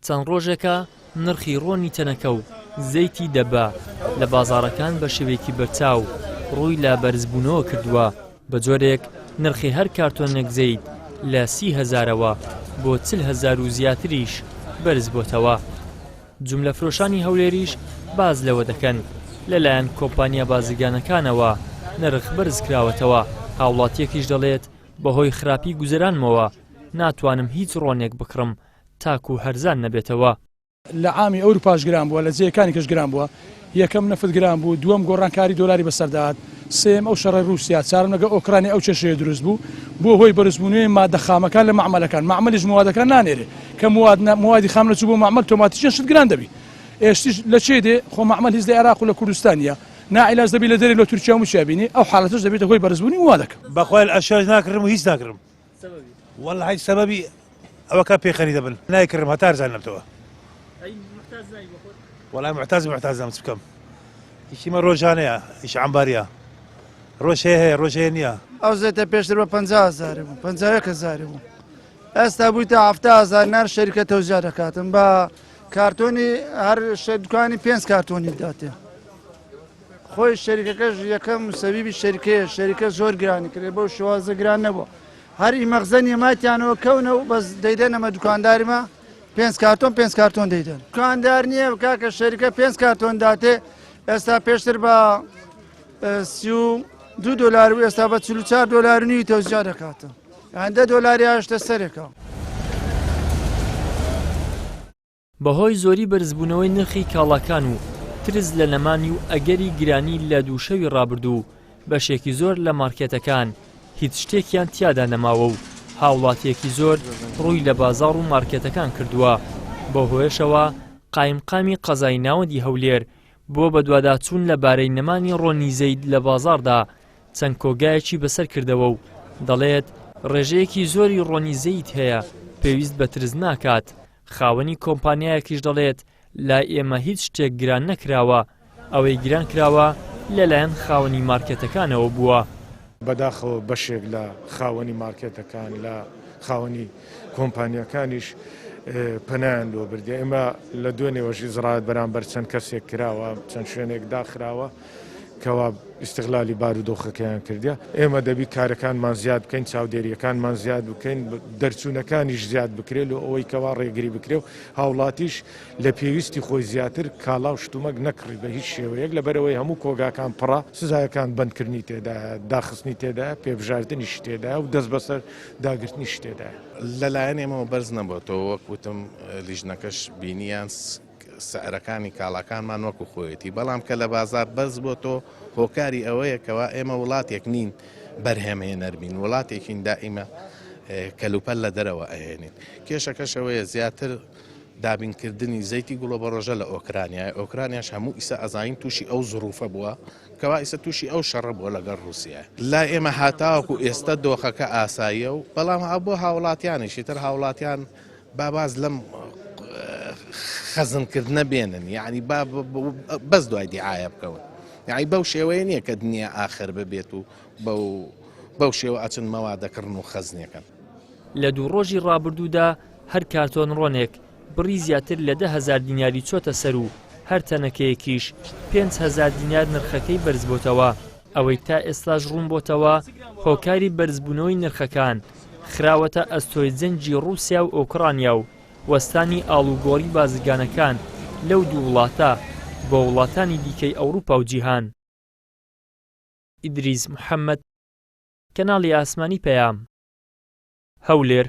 چەند ڕۆژێکە نرخی ڕۆنی تەنەکە و زەیتی دەبە لە بازاڕەکان بە شێوەیەکی بەرچاو ڕووی لە بەرزبوونەوە کردووە، بە جۆرێک نرخی هەر کارتۆنێک زەیت لە سی هەزارەوە بۆ 40 هەزار و زیاتریش بەرزبۆتەوە. جوملەفرۆشانی هەولێریش باس لەوە دەکەن، لەلایەن کۆمپانیا بازرگانەکانەوە نرخ بەرزکراوەتەوە، هاوڵاتییەکیش دەڵێت، بەهۆی خراپی گوزەرانمەوە ناتوانم هیچ ڕۆنێک بکڕم تاکو هەرزان نەبێتەوە. لە عامی ئەوروپاش گران بووە، لە جێیەکانی کەش گران بووە، یەکەم نەفت گران بوو، دووەم گۆڕانکاری دۆلاری بەسەردا هات، سێیەم ئەو شەڕەی ڕووسیا، چارەم لەگەڵ ئۆکرانیا ئەو کێشەیە دروست بوو، بووە هۆی بەرزبوونەوەی مادە خامەکان لە مەعمەلەکان، مەعمەلیش موادەکان نانێرێ، کە مواد موادی خام نەچوو بۆ مەعمەل تۆماتیکیەن شت گران دەبی، ئێشتیش لە چێ دێ، خۆ مەعمەل هیچ لە عێراق و لە کوردستان نییە، ناعیلاج دەبی لە دەرێ لە تورکیا و مورکیا بینی، ئەو حالەتەش دەبێتە هۆی بەرزبوونی موادەکە. بەخوای ئەشیاش ناکڕم و هیچ ناکڕم. وەڵی سەبەبی ئەوەکە پێخەری دەبن نایکڕم هەتا ارزان نەبتەوە وەڵای محتاج محتاج نام چ بکەم ئیشیمە ڕۆژانەیە ئیش عەمباریە ڕۆژ هەیە هەیە ڕۆژ هەیە نییە. ئەو زەیتە پێشتر بە 50 هەزاری بوو 51 هەزاری بوو ئێستا بوویتە 70 هەزار نار شەریکە تەوزیا دەکاتن بە کارتۆنی هەر دوکانی پێنج کارتۆنی داتێ خۆی شەریکەکەش یەکەم سەبیبی شەریکەیە شەریکە زۆر گرانی کرێ بەو شێوازە گران نەبووە هەر ئی مەخزەنی ماتیانەوە کەونە و بەس دەیدەنەمە دوکانداریمە پێنج کارتۆن پێنج کارتۆن دەیدەن دوکاندار نییە کاکە شەریکە پێنج کارتۆن داتێ ئێستا پێشتر بە 32 دلار و ئێستا بە 44 دلار و نیوی تەوزیا دەکاتن هەندە دۆلاری هاشتە سەرێکە. بەهۆی زۆری بەرزبوونەوەی نرخی کاڵاکان و ترس لە نەمانی و ئەگەری گرانی لە دوو شەوی ڕابردوو بەشێکی زۆر لە مارکێتەکان هیچ شتێکیان تیادا نەماوە و هاوڵاتییەکی زۆر ڕووی لە بازاڕ و مارکێتەکان کردووە، بەو هۆیەشەوە قایمقامی قەزای ناوەندی هەولێر بۆ بەدواداچوون لەبارەی نەمانی ڕۆنی زەیت لە بازاڕدا چەند کۆگایەکی بەسەر کردەوە و دەڵێت، ڕێژەیەکی زۆری ڕۆنی زەیت هەیە پێویست بە ترس ناکات، خاوەنی کۆمپانیایەکیش دەڵێت، لای ئێمە هیچ شتێک گران نەکراوە، ئەوەی گران کراوە لەلایەن خاوەنی مارکێتەکانەوە بووە. بەداخەوە بەشێک لە خاوەنی مارکێتەکان، لە خاوەنی کۆمپانیاکانیش پەنایان لۆ بردیە. ئێمە لە دوێنێوەش ئیجرائات بەرامبەر چەند کەسێک کراوە، چەند شوێنێک داخراوە. کەوا ئیستغلالی بارودۆخەکەیان کردیە، ئێمە دەبی کارەکانمان زیاد بکەین، چاودێریەکانمان زیاد بکەین، دەرچوونەکانیش زیاد بکرێت لۆ ئەوەی کەوا ڕێگری بکرێ و هاوڵاتیش لە پێویستی خۆی زیاتر کاڵا و شتومەک نەکڕی بە هیچ شێوەیەک، لەبەرئەوەی هەموو کۆگاکان پڕە، سزایەکان بەندکردنی تێدایە، داخستنی تێدایە، پێبژاردنیشی تێدایە و دەست بەسەر داگرتنیشی تێدایە. لەلایەن ئێمەوە بەرز نەبۆتەوە، وەک وتم لیژنەکەش بینیان سعرەکانی کاڵاکانمان وەکو خۆیەتی، بەڵام کە لە بازاڕ بەرز بۆتەوە هۆکاری ئەوەیە کەوا ئێمە وڵاتێک نین بەرهەمهێنەر بین، وڵاتێکین دائیمە کەلوپەل لە دەرەوە ئەهێنین. کێشەکەش ئەوەیە زیاتر دابینکردنی زەیتی گوڵۆبەڕۆژە لە ئۆکرانیایە، ئۆکرانیاش هەموو ئیسە ئەزانین تووشی ئەو زڕوفە بووە کەوا ئیسە تووشی ئەو شەڕە بووە لەگەڵ ڕووسیا. لای ئێمە هاتاوەکو ئێستە دۆخەکە ئاساییە و بەڵام بۆ هاوڵاتیانیش ئیتر هاوڵاتیان با واز لەم خەزنکردنە بێنن یعنی با بەس دوای دیعاە بکەون یعنی بەو شێوەیە نییە کە دنیا ئاخر ببێت و بەو بەو شێوە ئەچن مەوا دەکڕن و خەزنیەکەن. لە دوو ڕۆژی ڕابردوودا هەر کارتۆن ڕۆنێک بڕی زیاتر لە 10,000 دیناری چۆتە سەر و هەر تەنەکەیەکیش 5,000 دینار نرخەکەی بەرزبۆتەوە. ئەوەی تا ئێستاش ڕوون بۆتەوە هۆکاری بەرزبوونەوەی نرخەکان خراوەتە ئەستۆی جەنگی ڕووسیا و ئۆکرانیا و وەستانی ئاڵوگۆڕی بازرگانەکان لەو دوو وڵاتە بۆ وڵاتانی دیکەی ئەوروپا و جیهان. ئیدریس محەمەد، کەناڵی ئاسمانی پەیام، هەولێر.